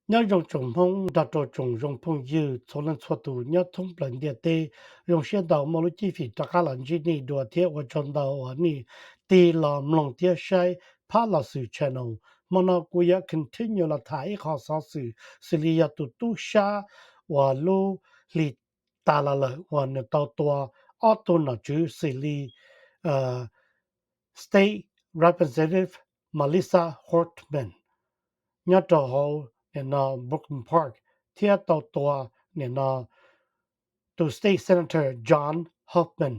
Nyob zoo tsoom Hmoob nrog rau tsoom zoo phooj ywg txhua leej txhua tus nyob thoob plaws ntiaj teb. Zoo siab ntau muaj lub cib fim rov qab los ntsib nej dua thiab ua tsaug ntau uas nej tig los mloog thiab saib Phab Los Xwm channel. Hmo no kuv yuav continue los tham ib qho xov xwm xws li yog tus tub sab uas lub hli tas los lawm uas nws tau tua ob tug nom tswv xws li State Representative Melissa Hortman nyob rau hauv nim no Brooklyn Park, thiab tau tua nim no tus State Senator John Hoffman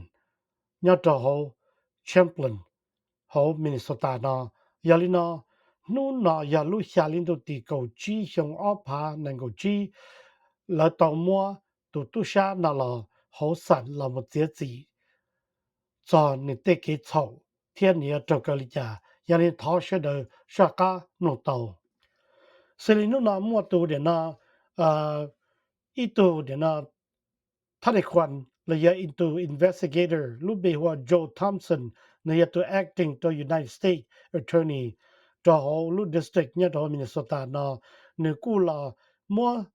nyob rau hauv Champlin hauv Minnesota no. Yog li no, hnub no yog lub xya hli ntuj tim kaum tsib xyoo ob phav nees nkaum tsib, lawv tau muab tus tub sab no los hauv xam los mus txiav txim txog nws tej kev txhaum thiab nws yuav raug kaw li cas. Yog li thov sawv daws soj qab mloog tau. Xws li hnub no muaj tus nim no ib tug nim no thab dej khuas los yog ib tug investigator lub npe hu ua Joe Thompson, nws yog tus acting rau United States Attorney rau hauv lub district nyob rau hauv Minnesota no. Nws kuj los muab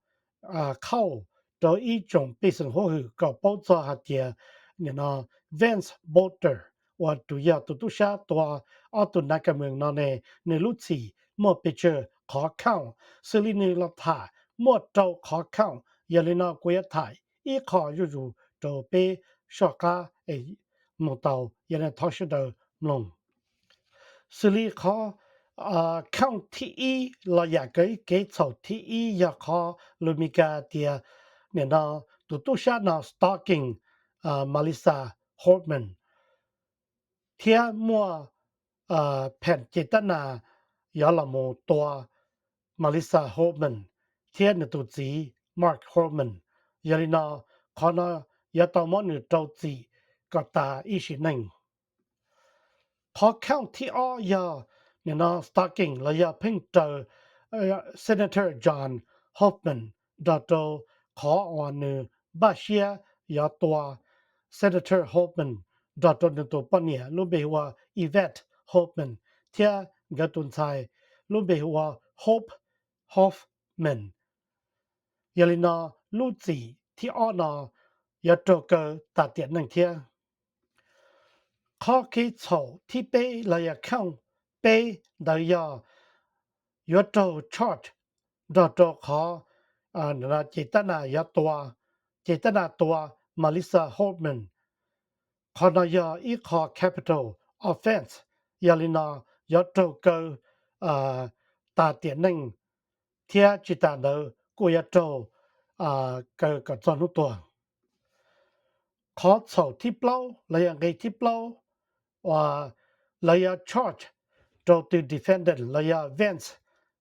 qhauj rau ib tsoom pej xeem huab hwm kom paub txog hais tias nim no Vance Botter uas tus yog tus tub sab tua ob tug nav kas moos no ne, nws lub txim muaj pes tsawg qhov count. Xws li nws los tham muaj rau qhov count, yog li no kuv yuav tham ib qho zuj zus rau peb soj qab mloog tau, yog li thov sawv daws mloog. Xws li qhov count thib ib los yam kev txhaum thib ib yog qhov lus Meskas tias nim no tus tub sab no stalking Melissa Hortman thiab muaj pheem ces tab nas yuav los mus tua Melissa Hortman thiab nws tus txiv Mark Hortman. Yog li no, qhov no yuav tau muab nws rau txim kom tas ib sim neej. Qhov count thib ob yog nim no stalking los yog pheej raws Senator John Hoffman nrog rau qhov uas nws npaj siab yuav tua Senator Hoffman nrog rau nws tus poj niam lub npe hu ua Yvette Hoffman thiab nkawd tus ntxhais lub npe hu ua Hope Hoffman. Yog li no, lub txim thib ob no yuav raug kaw tas tiam neej thiab. Qhov kev txhaum thib peb los yog count peb ntawd yog yuav raug charge nrog rau qhov ces tab nas yuav tua, ces tab nas tua Melissa Hortman. Qhov no yog ib qho capital offense, yog li no yuav raug kaw tas tiam neej thiab tsis tas ntawd kuj yuav raug kaw kom txog hnub tuag. Qhov txhaum thib plaub los yog nqe thib plaub uas lawv yuav charge rau tus defendant los yog Vance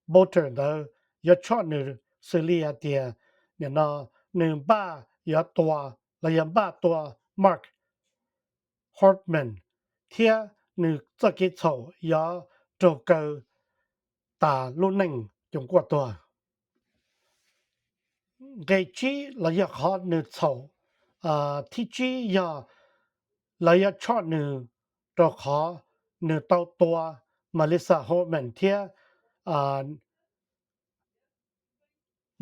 Botter ntawd, yuav charge nws xws li hais tias nim no nws npaj yuav tua los yog npaj tua Mark Hortman thiab nws txoj kev txhaum yuav raug kaw tas lub neej coom kuaj tuag. Nqe tsib los yog qhov nws txhaum thib tsib yog lawv yuav charge nws rau qhov nws tau tua Melissa Hortman thiab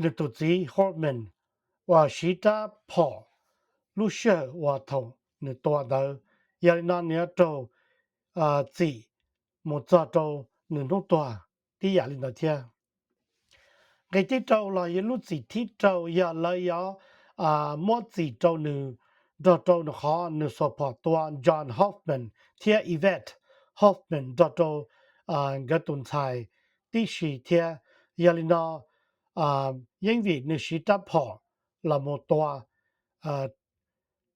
nws tus txiv Hortman uas siv rab phom lub sij hawm uas thaum nws tua ntawd. Yog li no nws yuav raug txim mus txog rau nws hnub tuag tib yam li ntawd thiab. Nqe thib rau los yog lub txim thib rau yog lawv yuav muab txim rau nws nrog rau nws qhov nws xuas phom tua John Hoffman thiab Yvette Hoffman nrog rau nkawd tus ntxhais tib si thiab. Yog li no, yeej vim nws siv rab phom los mus tua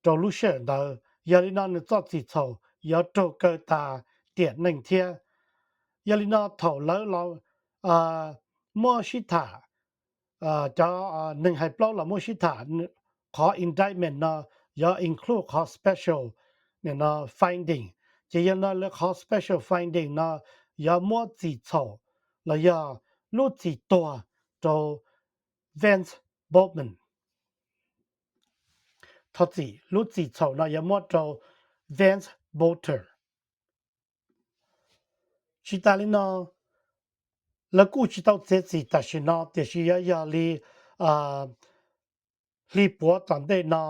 rau lub sij hawm ntawd, yog li no nws txoj txim txhaum yuav raug kaw tas tiam neej thiab. Yog li no thaum lawv los muab sib tham, cov neeg hais plaub los muab sib tham, qhov indictment no yuav include qhov special finding. Ces yog no lawv qhov special finding no yuav muab txim txhaum los yog lub txim tuag rau Vance Boatman. Thov txim, lub txim txhaum no yuav muab rau Vance Botter. Tsis tas li no, Lawv kuj tsis tau txiav txim tam sim no, tiam sis yuav yog li hli puav tom ntej no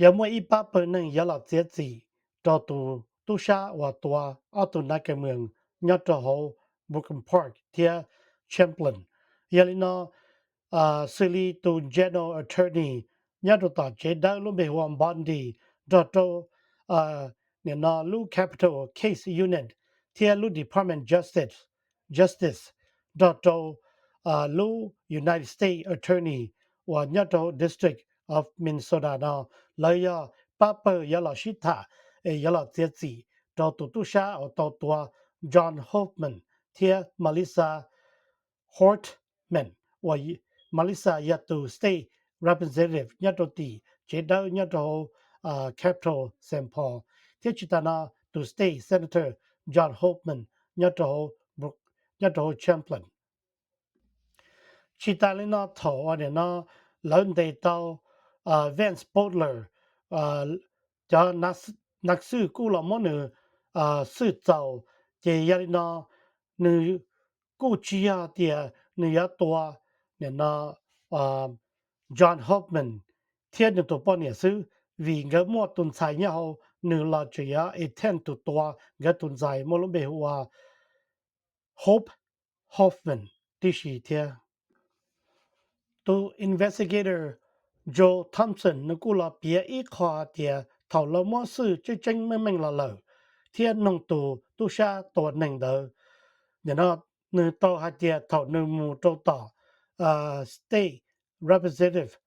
yuav muaj ib pab pawg neeg yuav los txiav txim rau tus tub sab uas tua ob tug nav kas mws nyob rau hauv Brooklyn Park thiab Champlin. Yog li no, xws li tus general attorney nyob rau tom tsev dawb lub npe hu ua Bondi, nrog rau nim no lub Capital Case Unit thiab lub Department Justice, Justice, nrog rau lub United States Attorney uas nyob rau District of Minnesota no, lawv yog pab pawg yuav los sib tham es yuav los txiav txim rau tus tub sab uas tau tua John Hoffman thiab Melissa Hortman, uas Melissa yog tus state representative nyob rau tim tsev dawb nyob rau hauv Capital Saint Paul, thiab tsis tas no tus state senator John Hoffman nyob rau hauv, nyob rau hauv Champlin. Tsis tas li no, thaum uas nim no lawv ntes tau Vance Butler, cov nav xwj kuj los muab nws xwj txaus, ces yog li no nws kuj tsis yog tias nws yuav tua nim no John Hoffman thiab nws tus poj niam xwb, vim nkawd muaj tus ntxhais nyob hauv, nws los tseem yuav attempt to tua nkawd tus ntxhais muaj lub npe hu ua Hope Hoffman tib si thiab. Tus investigator Joe Thompson nws kuj los piav ib qho hais tias thaum lawv muab xwj tseeb tseeb meej meej los lawm thiab noog tus tub sab tua neeg ntawd, nim no nws tau hais tias thaum nws mus rau tom state representative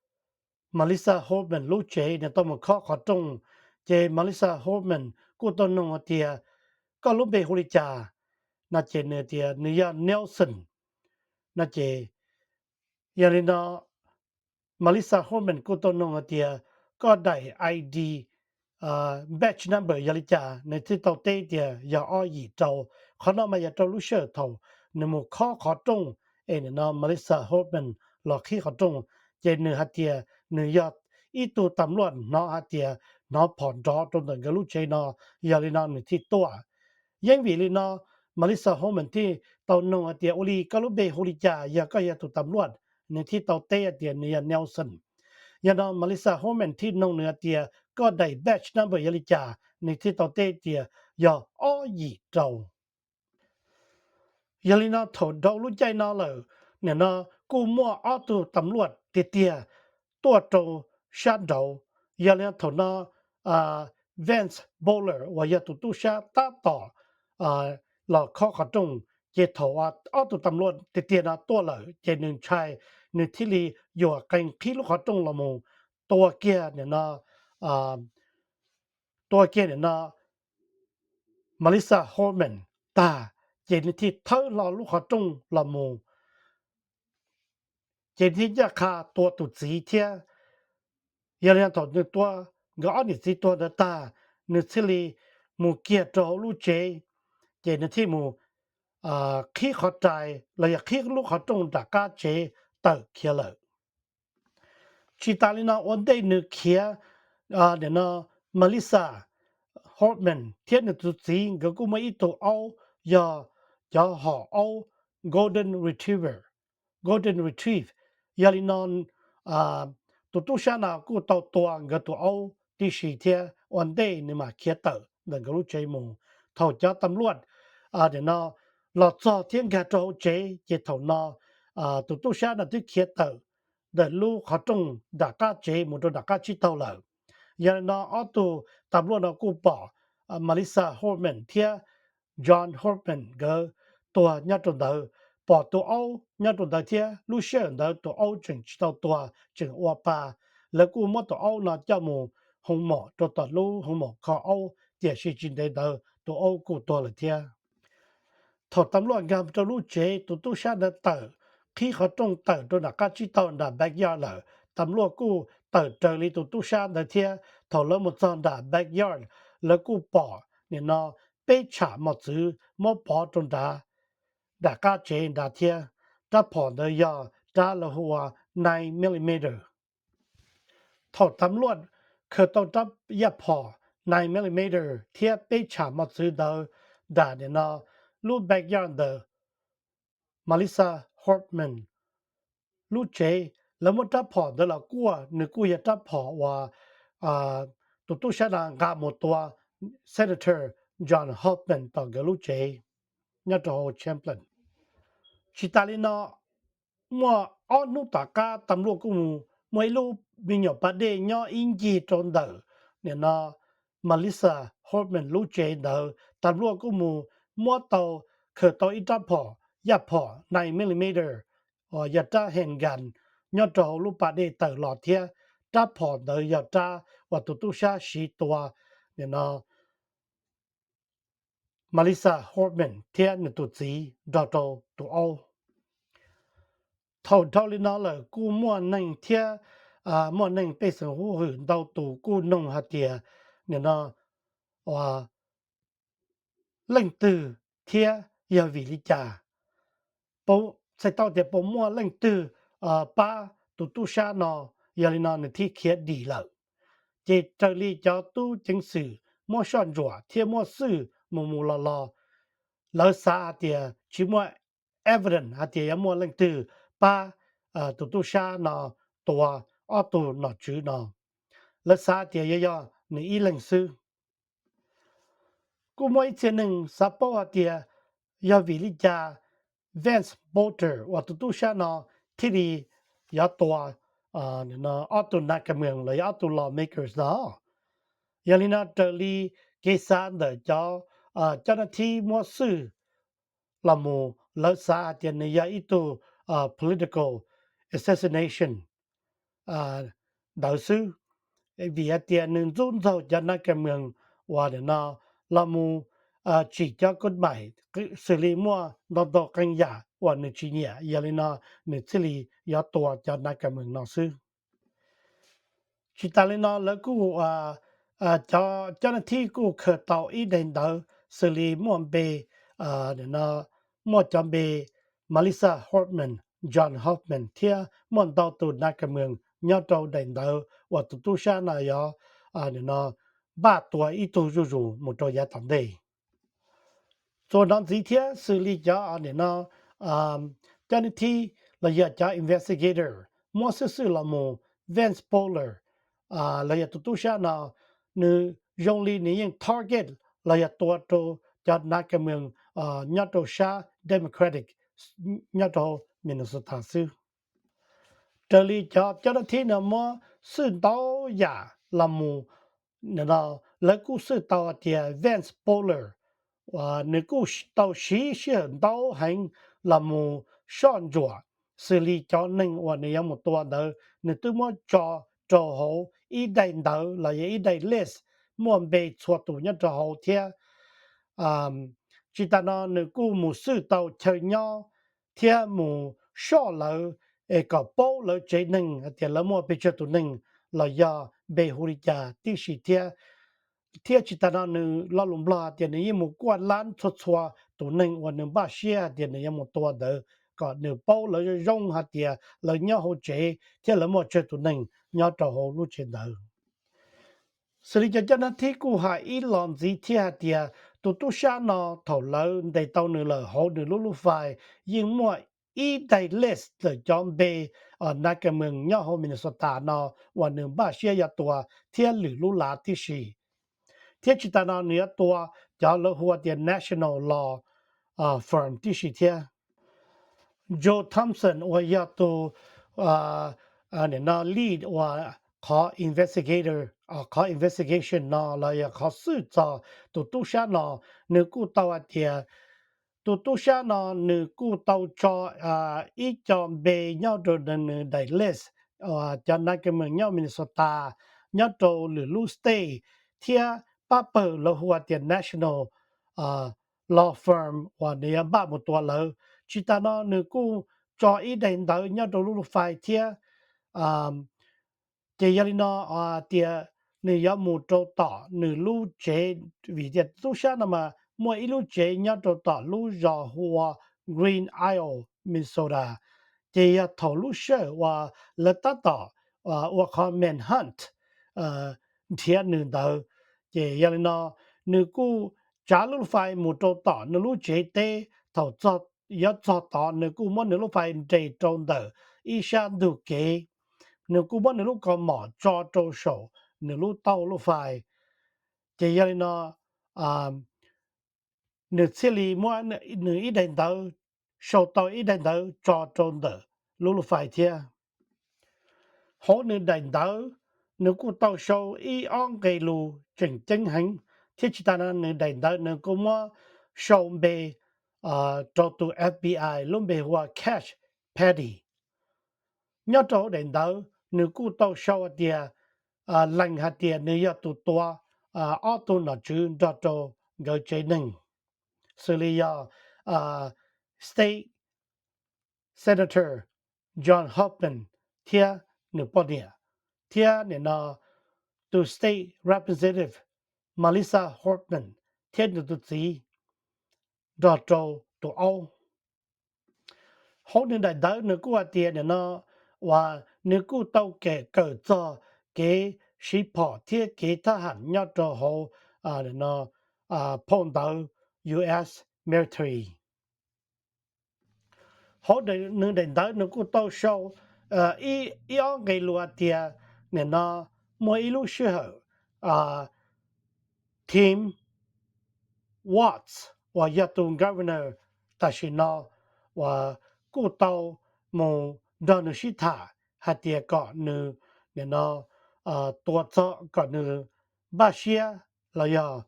Melissa Hoffman lub tsev, nws tau mus khob qhov rooj, ces Melissa Hoffman kuj tau noog hais tias, koj lub npe hu li cas? No ces nws tias nws yog Nelson. No ces yog li no Melissa Hoffman kuj tau noog hais tias, koj daim I D badge number yog li cas? Nws thiaj tau teb tias yog ob yim rau. Qhov no mas yog rau lub sij hawm thaum nws mus khob qhov rooj es nim no Melissa Hoffman los qhib qhov rooj, ces nws hais tias nws yog ib tug tam luaj hnov hais tias hnov phom nrov rau ntawm nkawd lub tsev no, yog li no nws thiaj tuaj. Yeej vim li no Melissa Hoffman thiaj tau noog hais tias, ua li koj lub npe hu li cas yog koj yog tus tam luaj? Nws thiaj tau teb hais tias nws yog Nelson. Yog no Melissa Hoffman thiaj noog nws hais tias koj daim badge number yog li cas? Nws thiaj tau teb tias yog ob yim rau. Yog li no thaum dhau lub caij no lawm, nim no kuj muaj ob tug tam luaj tiag tiag tuaj rau sab nraud. Yog li no thaum no Vance Butler uas yog tus tub sab tab tom los khob qhov rooj, ces thaum ob tug tam luaj tiag tiag no tuaj lawm ces nws ntshai, nws thiaj li yuam qees qhib lub qhov rooj los mus tua kiag nim no tua kiag nim no Melissa Hoffman tag, ces nws thiaj thawb hlo lub qhov rooj los mus, ces thiaj ncaj qha tua tus txiv thiab. Yog li no thaum nws tua nkawd ob niam txiv tuag ntawd tag, nws thiaj li mus kiag rau hauv lub tsev, ces nws thiaj mus qhib qhov rais los yog qhib lub qhov rooj nram qab tsev tawm khiav lawm. Tsis tas li no ua ntej nws khiav, nim no Melissa Hoffman thiab nws tus txiv nkawd kuj muaj ib tug aub, yog cov hom aub golden retriever, golden retrieve. Yog li no tus tub sab no kuj tau tua nkawd tus aub tib si thiab ua ntej nws mam khiav tawm ntawm nkawd lub tsev mus. Thaum cov tam luaj nim no los txog thiab nkag rau hauv tsev, ces thaum no tus tub sab no twb khiav tawm ntawm lub qhov rooj nram qab tsev mus rau nram qab tsib taug lawm. Yog li no ob tug tam luaj no kuj pom Melissa Hoffman thiab John Hoffman nkawd tuag nyob rau ntawd, pom tus aub nyob rau ntawd thiab lub sij hawm ntawd tus aub tseem tsis tau tuag, tseem ua pa. Lawv kuj muab tus aub no coj mus hoo mom rau tom lub hoo mom kho aub, tiam sis tsis ntev ntawd tus aub kuj tuag lawm thiab. Thaum tam luaj nkag rau lub tsev, tus tub sab ntawd tawm qhib qhov rooj tawm rau nram qab tsib taug nram backyard lawm. Tam luaj kuj tawm raws li tus tub sab ntawd thiab. Thaum lawv mus txog nram backyard, lawv kuj pom nim no peb tsham mos txwv muab pov rau nrad, nram qab tsev nrad thiab. Rab phom ntawd yog rab lawv hu ua nine millimeter. Thaum tam luaj khaws tau rab yaj phom nine millimeter thiab peb tsham mos txwv ntawd nram nim no lub backyard ntawd, Melissa Hoffman lub tsev. Lawv muab rab phom ntawd los kuaj, nws kuj yog rab phom uas tus tub sab no nqa mus tua Senator John Hoffman tom nkawd lub tsev nyob rau hauv Champlin. Tsis tas li no, muaj ob hnub tom qab tas luaj kuj mus muaj ib lub me nyuam pas dej nyob ib ncig rau ntawm nim no Melissa Hoffman lub tsev ntawd, tas luaj kuj mus muab tau, khaws tau ib rab phom, yaj phom nine millimeter, yog rab handgun nyob rau hauv lub pas dej tawm los thiab. Rab phom ntawd yog rab uas tus tub sab siv tua nim no Melissa Hoffman thiab nws tus txiv nrog rau tus aub. Thaum dhau li no lawm kuj muaj neeg thiab, muaj neeg pej xeem hwm ntau tus kuj noog hais tias nim no leej twg thiab yog vim li cas, txhais tau tias puas muaj leej twg pab tus tub sab no, yog li no nws thiaj khiav dim lawm. Ces raws li cov tub ceev xwm muab soj ntsuam thiab muab xwj mus mus los los, lawv xav hais tias tsis muaj evidence hais tias yuav muaj leej twg pab tus tub sab no tua ob tug nom tswv no. Lawv xav tias yuav yog nws ib leeg xwb. Kuj muaj ib txhia neeg xav paub hais tias yog vim li cas Vance Botter uas tus tub sab no thiaj li yuav tua ob tug nas kas mws los yog ob tug lawmakers no. Yog li no raws li kev xav ntawm cov coj nab thib muab xwj los mus, lawv xav hais tias nws yog ib tug political assassination ntawd xwb, vim hais tias nws ntxub ntxaug cov nas kas mws uas nim no los mus tsim cov koj maim xws li muaj ntau ntau qee yam uas nws tsis nyiam, yog li no nws thiaj li yuav tua cov nas kas mws no xwb. Tsis tas li no lawv kuj, cov coj nab thib kuj khaws tau ib daim ntawv xws li muaj npe, muaj cov npe Melissa Hoffman, John Hoffman thiab muaj ntau tus nas kas mws nyob rau daim ntawv uas tus tub sab no yuav npaj tua ib tug zuj zus mus rau yav tom ntej. Txuas ntxiv thiab xws li cov nim no coj nab thib los yog cov investigator muab xwj xwj los mus, Vance Botter los yog tus tub sab no, nws zoo li nws yeej target los yog tua rau cov nas kas mws nyob rau sab Democratic nyob rau Minnesota xwb. Raws li cov coj nab thib no muab xwj ntau yam los mus, lawv kuj xwj tau hais tias Vance Botter nws kuj tau siv sij hawm ntau heev los mus soj ntsuam, xws li cov neeg uas nws yuav mus tua ntawd nws twb muab tso rau hauv ib daim ntawv los yog ib daim list muaj npe txhua tus nyob rau hauv thiab. Tsis tas no nws kuj mus xwj tau chaw nyob thiab mus soj lawv es kom paub lawv tsev neeg hais tias lawv muaj pes tsawg tus neeg los yog npe hu li cas tib si thiab. Thiab tsis tas no nws lo lus Nplog hais tias nws yeej mus kuaj lab txhua txhua tus neeg uas nws npaj siab hais tias nws yuav mus tua ntawd kom nws paub lawv zoo zoo hais tias lawv nyob hauv tsev thiab lawv muaj tsawg tus neeg nyob rau hauv lub tsev ntawd. Xws li cov coj nab thib kuj hais ib los ntxiv thiab hais tias tus tub sab no thaum lawv ntes tau nws lawm hauv nws lub lub fais yeej muaj ib daim list ntawm cov npe nas kas mws nyob hauv Minnesota no uas nws npaj siab yuav tua thiab lwm lub lav tib si. Thiab tsis tas no nws yuav tua cov lawv hu tias national law firm tib si thiab. Joe Thompson uas yog tus nim no lead uas qhov investigator, qhov investigation no los yog qhov xwj txog tus tub sab no, nws kuj tau hais tias tus tub sab no nws kuj tau tso ib co npe nyob rau nws daim list cov nas kas mws nyob Minnesota, nyob rau lwm lub state thiab pab pawg lawv hu tias national law firm uas nws yuav npaj mus tua lawv. Tsis tas no nws kuj tso ib daim ntawv nyob rau lub lub fais thiab. Ces yog li no tias nws yuav mus rau tom nws lub tsev, vim tias tub sab no mas muaj ib lub tsev nyob rau tom lub zos hu ua Green Isle, Minnesota. Ces yog thaum lub sij hawm uas lawv tab tom ua qhov manhunt nrhiav nws ntawd, ces yog li no nws kuj tsav lub fais mus rau tom nws lub tsev teb. Thaum txog yuav txog tod nws kuj muab nws lub fais nres rau ntawm ib sab ntug kev, nws kuj muab nws lub kaus mom tso rau saum nws lub taub lub fais. Ces yog li no nws thiaj li muab nws ib daim ntawv, sau tau ib daim ntawv tso rau ntawm lub lub fais thiab. Hauv nws daim ntawv nws kuj tau sau ib ob nqe lus tseem ceeb heev, thiab tsis tas no nws daim ntawv nws kuj muab sau npe rau tus F B I lub npe hu ua Kash Paddy. Nyob rau hauv daim ntawv nws kuj tau sau hais tias, lees hais tias nws yog tus tua ob tug nom tswv nrog rau nkawd tsev neeg, xws li yog State Senator John Hoffman thiab nws poj niam, thiab nim no tus State Representative Melissa Hoffman thiab nws tus txiv nrog rau tus aub. Hauv nws daim ntawv nws kuj hais tias nim no uas nws kuj tau kawm txog kev siv phom thiab kev thab ham nyob rau hauv phau ntawv U S military. Hauv nws daim ntawv nws kuj tau sau ib ob nqe lus hais tias nim no muaj ib lub sij hawm Tim Walz uas yog tus governor tam sim no uas kuj tau mus nrog nws sib tham hais tias kom nws nim no tua txog kom nws npaj siab los yog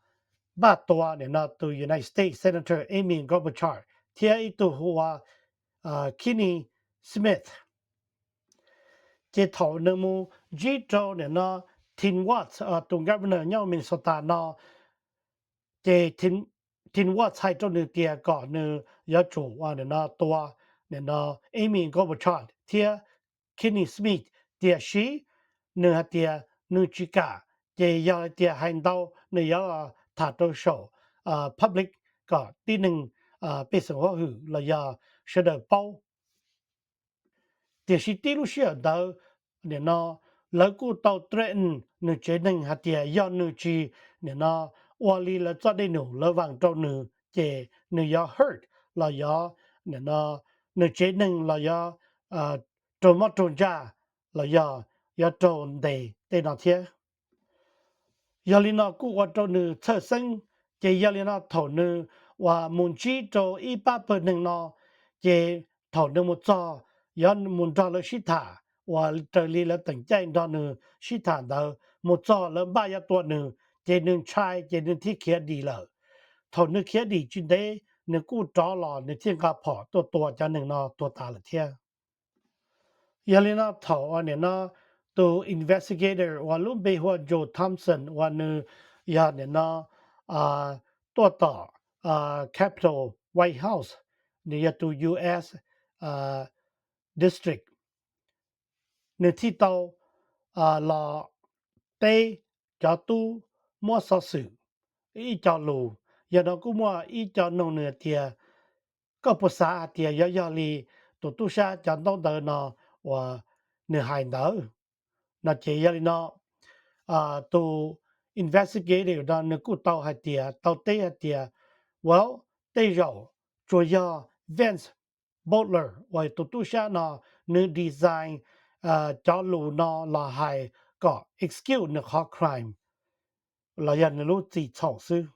npaj tua nim no tus United States Senator Amy Klobuchar thiab ib tug hu ua Kenny Smith. Ces thaum nws mus ntsib rau nim no Tim Walz tus governor nyob Minnesota no, ces Tim Walz txhais rau nws tias kom nws yuav tsum ua nim no tua nim no Amy Klobuchar thiab Kenny Smith, tiam sis nws hais tias nws tsis kam, ces yog hais tias hais ntau nws yuav los tham rau saum public kom tib neeg pej xeem huab hwm los yog sawv daws paub. Tiam sis tib lub sij hawm ntawd nim no lawv kuj tau threaten nws tsev neeg hais tias yog nws tsis nim no ua li lawv txoj dej num lawv vaas rau nws ces nws yuav hurt los yog nim no nws tsev neeg los yog raug mob raug ntsaj los yog yuav raug ntes tej no thiab. Yog li no kuj ua rau nws txhawj xeeb, ces yog li no thaum nws uas mus ntsib rau ib pab pawg neeg no, ces thaum nws mus txog yuav mus nrog lawv sib tham uas raws li lawv teem caij nrog nws sib tham ntawd, mus txog lawv npaj yuav tua nws, ces nws ntshai ces nws thiaj khiav dim lawm. Thaum nws khiav dim tsis ntev nws kuj rov los nws thiaj nqa phom tuaj tua cov neeg no tuag tas lawm thiab. Yog li no thaum uas nim no tus investigator uas lub npe hu ua Joe Thompson uas nws yog nim no tuaj tom Capitol White House, nws yog tus U S district, nws thiaj tau los teb cov tub muab xov xwm ib co lus. Yog no kuj muaj ib co nug nws tias, koj puas xav hais tias yuav yog li tus tub sab cov ntaub ntawv no uas nws hais ntawd no? Ces yog li no tus investigator no nws kuj tau hais tias, tau teb hais tias, well, tej zaum tsuas yog Vince Butler uas tus tub sab no nws design cov lus no los hais kom excuse nws qhov crime los yog nws lub txim txhaum xwb.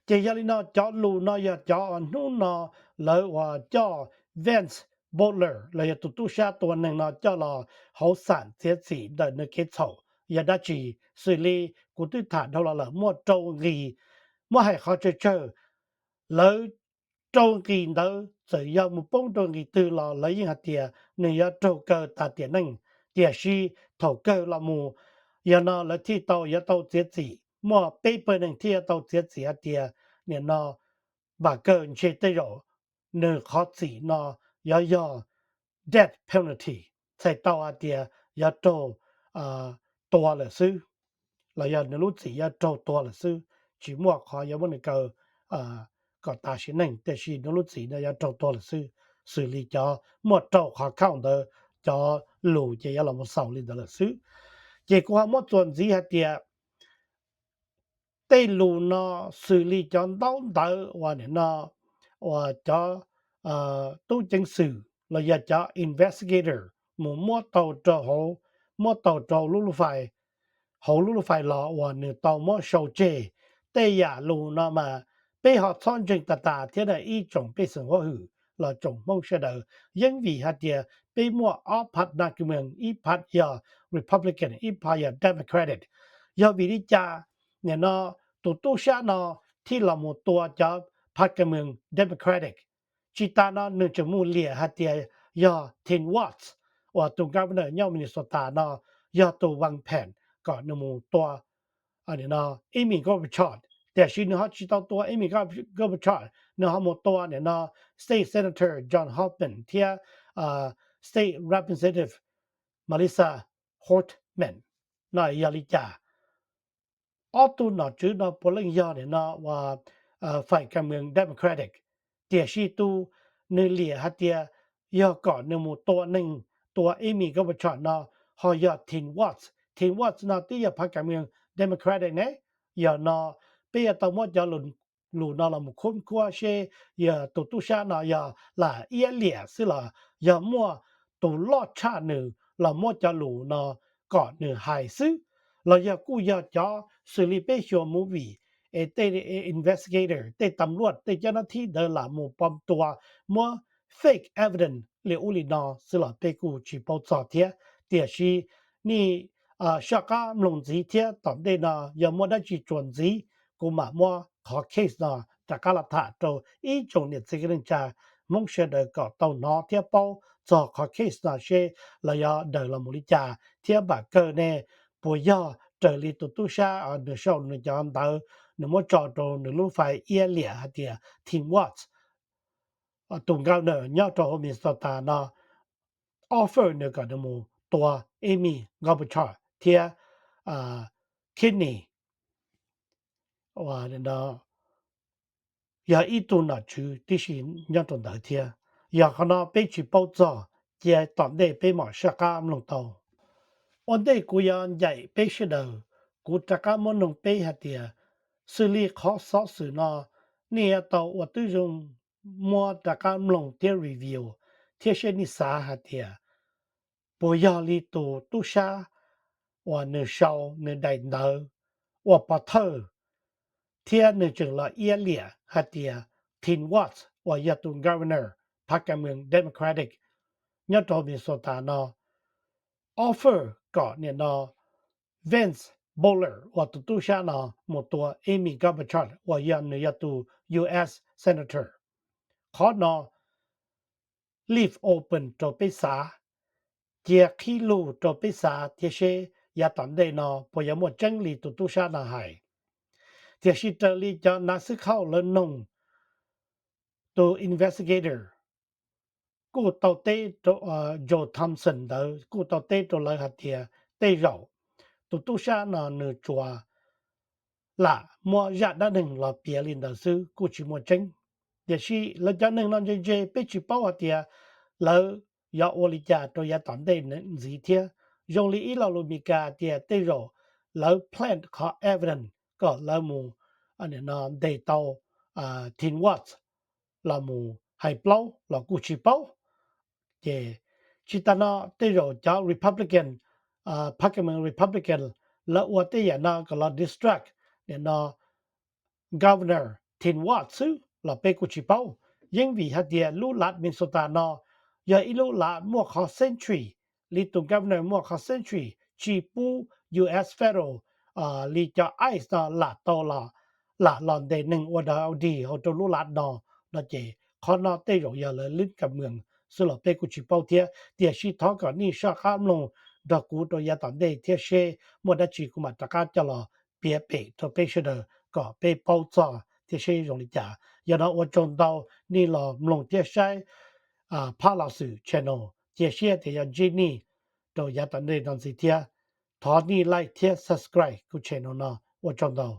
Ces yog li no cov lus no yog cov uas hnub no lawv uas coj Vince Butler los yog tus tub sab tua neeg no coj los hauv xam txiav txim ntawm nws kev txhaum yog dab tsi. Xws li kuv twb tham dhau los lawm, muaj rau nqi, muab hais qhov tsawg tsawg, lawv rau nqi ntawd txawm yog mus poob rau nqi twg los lawv yeej hais tias nws yuav raug kaw tas tiam neej. Tiam sis thaum kawg los mus, yog no lawv thiaj tau yuav tau txiav txim, muaj peb pawg neeg thiaj yuav tau txiav txim hais tias nim no vam kawg ntshe tej zaum nws qhov txim no yuav yog death penalty, txhais tau hais tias yuav raug tua lawm xwb, los yog nws lub txim yuav raug tua lawm xwb, tsis muaj qhov yuav muab nws kaw kom tas sim neej, tiam sis nws lub txim no yuav raug tua lawm xwb, xws li cov muaj rau qhov count ntawd cov lus ces yuav los mus xaus li ntawd lawm xwb. Ces kuv ho muab txuas ntxiv hais tias tej lus no xws li cov ntaub ntawv uas nim no uas cov tub ceev xwm los yog cov investigator mus muab tau rau hauv, muab tau rau lub lub fais, hauv lub lub fais los uas nws tau muab sau tseg. Tej yam lus no mas peb ho txhob ntseeg tas tas thiab na ib tsoom pej xeem huab hwm los tsoom Hmoob sawv daws, yeeb vim hais tias peb muaj ob phav nas kws mees, ib phav yog Republican, ib phav yog Democratic. Yog vim li cas nim no tus tub sab no thiaj los mus tua cov phav kws mees Democratic? Tsis tas no nws tseem mus liam hais tias yog Tim Walz uas tus governor nyob Minnesota no yog tus vas phem kom nws mus tua Amy Klobuchar, tiam sis nws ho tsis tau tua Amy Klobuchar, nws ho mus tua nim no State Senator John Hoeven thiab State Representative Melissa Holtman no yog li cas? Ob tug nom tswv no puav leej yog nim no uas fais kws mees Democratic, tiam sis tus nws liam hais tias yog kom nws mus tua neeg, tua Amy Klobuchar no ho yog Tim Walz. Tim Walz no twb yog phav kws mees Democratic ne. Yog no peb yuav tau muab cov lus no los mus khub khuab seb yog tus tub sab no yog lam iab liam xwb los yog muaj tus loj tshaj nws los muab cov lus no kom nws hais xwb, los yog kuj yog cov xws li peb xyuas movie es tej investigator, tej tam luaj, tej cov nab thib ntawd lam mus pom tua, muab fake evidence li ub li no xwb los peb kuj tsis paub txog thiab. Tiam sis nej soj qab mloog ntxiv thiab tom ntej no yog muaj dab tsi txuas ntxiv, kuv mam muab qhov case no rov qab los tham rau ib tsoom niam txiv kwv tij neej tsa Hmoob sawv daws kom tau hnov thiab paub txog qhov case no seb los yog daws los mus li cas thiab npam kawg ne, puas yog raws li tus tub sab nws sau nws cov ntawv nws muab tso rau nws lub fais iab liam hais tias Tim Walz, tus governor nyob rau hauv Minnesota no, offer nws kom nws mus tua Amy Klobuchar thiab Kenney yog ib tug nom tswv tib si nyob rau ntawd thiab. Yog qhov no peb tsis paub txog, cia tom ntej peb mam soj qab mloog tau. Ua ntej kuv yuav ncaim peb sawv daws, kuv rov qab muab noog peb hais tias xws li qhov xov xwm no nej yuav tau ua tib zoo muab rov qab mloog thiab review thiab seb nej xav hais tias puas yog li tus tub sab uas nws sau nws daim ntawv ua pov thawj thiab nws tseem los iab liam hais tias Tim Walz uas yog tus governor phav kws mees Democratic nyob rau Minnesota no offer kom nim no Vance Bowler uas tus tub sab no mus tua Amy Klobuchar uas yog nws yog tus U S Senator. Qhov no leave open rau peb xav, cia qhib lug rau peb xav thiab seb yav tom ntej no puas yuav muaj tseeb li tus tub sab no hais. Tiam sis raws li cov nav xwb khauj lawv noog, tus investigator kuj tau teb, Joe Thompson ntawd kuj tau teb rau lawv hais tias tej zaum tus tub sab no nws tsuas lam muab zaj dab neeg los piav li ntawd xwb kuj tsis muaj tseeb. Tiam sis lawv cov neeg no ntse ntse peb tsis paub hais tias lawv yuav ua li cas rau yav tom ntej ntxiv thiab. Zoo li ib lo lus Meskas tias tej zaum lawv plant qhov evidence kom lawv mus ntes tau Tim Walz los mus hais plaub los kuj tsis paub. Ces tsis tas no tej zaum cov Republican, phav kws mees Republican lawv ua tej yam no kom los distract nim no Governor Tim Walz xwb los peb kuj tsis paub. Yeej vim hais tias lub lav Minnesota no yog ib lub lav muaj qhov sentry, li tus governor muaj qhov sentry tsis pub U S federal li cov ice no lam tau los, lam los ntes neeg ua dog dig hauv rau lub lav no no ces qhov no tej zaum yog lawv lib kam mees xwb los peb kuj tsis paub thiab. Tiam sis thov kom nej soj qab mloog nrog kuv rau yav tom ntej thiab seb muaj dab tsi kuv mam rov qab coj los piav pem rau peb sawv daws kom peb paub txog thiab seb zoo li cas. Yog no ua tsaug ntau nej los mloog thiab saib Phab Los Xwm channel, cia siab tias yuav ntsib nej rau yav tom ntej no ntxiv thiab. Thov nej like thiab subscribe kuv channel no, ua tsaug ntau.